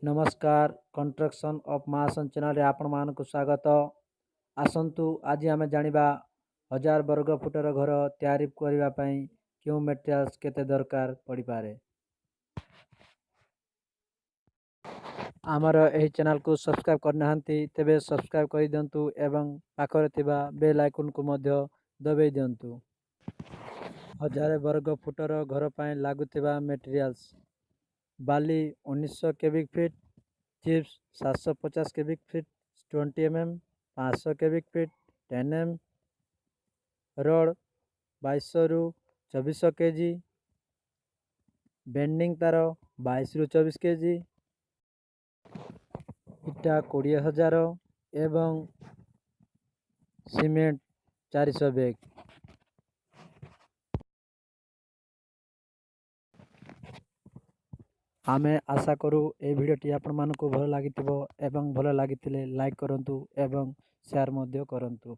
ନମସ୍କାର, construction of Mason ଚ୍ୟାନେଲରେ ଆପଣମାନଙ୍କୁ ସ୍ୱାଗତ। ଆସନ୍ତୁ ଆଜି ଆମେ ଜାଣିବା 1000 ବର୍ଗ ଫୁଟର ଘର ତିଆରି କରିବା ପାଇଁ କେଉଁ ମେଟେରିଆଲ୍ସ କେତେ ଦରକାର ପଡ଼ିପାରେ। ଆମର ଏହି ଚ୍ୟାନେଲକୁ ସବସ୍କ୍ରାଇବ୍ କରିନାହାନ୍ତି ତେବେ ସବସ୍କ୍ରାଇବ୍ କରିଦିଅନ୍ତୁ ଏବଂ ପାଖରେ ଥିବା ବେଲ୍ ଆଇକନ୍କୁ ମଧ୍ୟ ଦବାଇ ଦିଅନ୍ତୁ। 1000 ବର୍ଗ ଫୁଟର ଘର ପାଇଁ ଲାଗୁଥିବା ମେଟେରିଆଲ୍ସ: ବାଲି 1900 cubic fit, chips 750 cubic fit 20 mm, 500 cubic fit 10 M, rod 2200ରୁ 2400 KG, bending ତାର 22ରୁ 24 କେଜି, ଇଟା 20,000 ଏବଂ ସିମେଣ୍ଟ 400 ବ୍ୟାଗ୍। ଆମେ ଆଶା କରୁ ଏହି ଭିଡ଼ିଓଟି ଆପଣମାନଙ୍କୁ ଭଲ ଲାଗିଥିବ ଏବଂ ଭଲ ଲାଗିଥିଲେ ଲାଇକ୍ କରନ୍ତୁ ଏବଂ ସେୟାର ମଧ୍ୟ କରନ୍ତୁ।